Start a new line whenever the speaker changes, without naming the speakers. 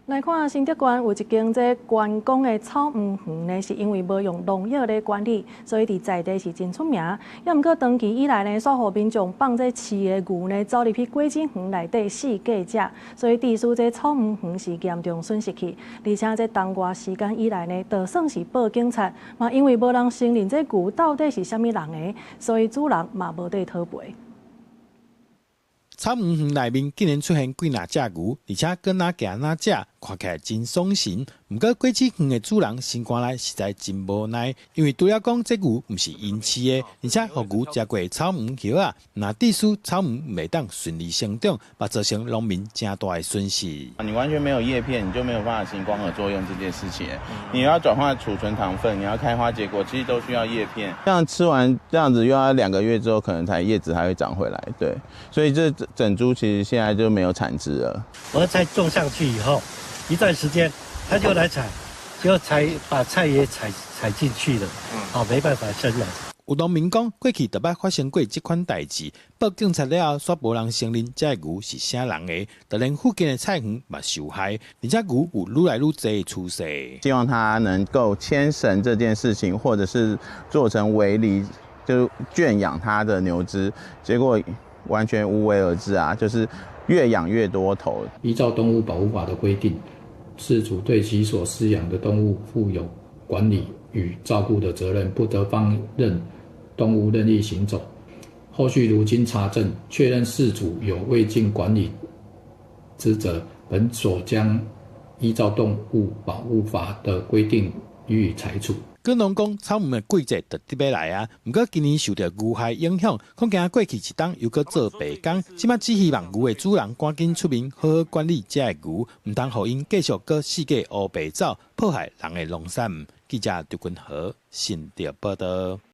來看新竹縣有一間這觀光的草姆園呢，是因為無用農藥咧管理，所以佇在地是真出名。也毋過長期以來呢，煞予民眾放這飼的牛呢，走入去果子園內底四界食，所以致使這草姆園是嚴重損失去。而且這冬外時間以來呢，就算是報警察，嘛因為無人承認這牛到底是啥物人的，所以主人嘛無得討賠。
草姆園內面竟然出現幾若隻牛，而且閣若行若食，看起來真爽神。毋過果子園的主人心肝內實在真無奈，因為除了講這牛毋是𪜶飼的，而且予牛食過草姆葉仔，若致使草姆袂當順利生長，嘛造成農民誠大的損失。
你完全沒有葉片，你就沒有辦法行光合作用這件事情。你要轉化儲存糖分，你要開花結果，其實都需要葉片。這樣吃完這樣子，又要2個月之後，可能才葉子還會長回來。對，所以這整株其實現在就沒有產值了。
我的菜種上去以後，一段時間他就來採，就採把菜也採採進去了，好，沒辦法生了。
有農民講，過去就捌發生過這款代誌，報警察了後，煞無人承認這个牛是啥人的，就連附近的菜園嘛受害，而且牛有愈來愈濟的趨勢。
希望他能夠牽繩這件事情，或者是做成圍籬，就圈養他的牛隻，結果完全無為而治啊！就是越養越多頭。
依照動物保護法的規定，飼主對其所飼養的動物負有管理與照顧的責任，不得放任動物任意行走。後續如經查證確認飼主有未盡管理之責，本所將依照動物保護法的規定予以裁處。
果農講草姆的季節就佇欲來啊，毋過今年受著牛害影響，恐驚過去一冬又閣做白工。這擺只希望牛的主人趕緊出面好好管理這个牛，毋通予𪜶繼續閣四界烏白走，破壞人的農產。記者劉君和新竹報導。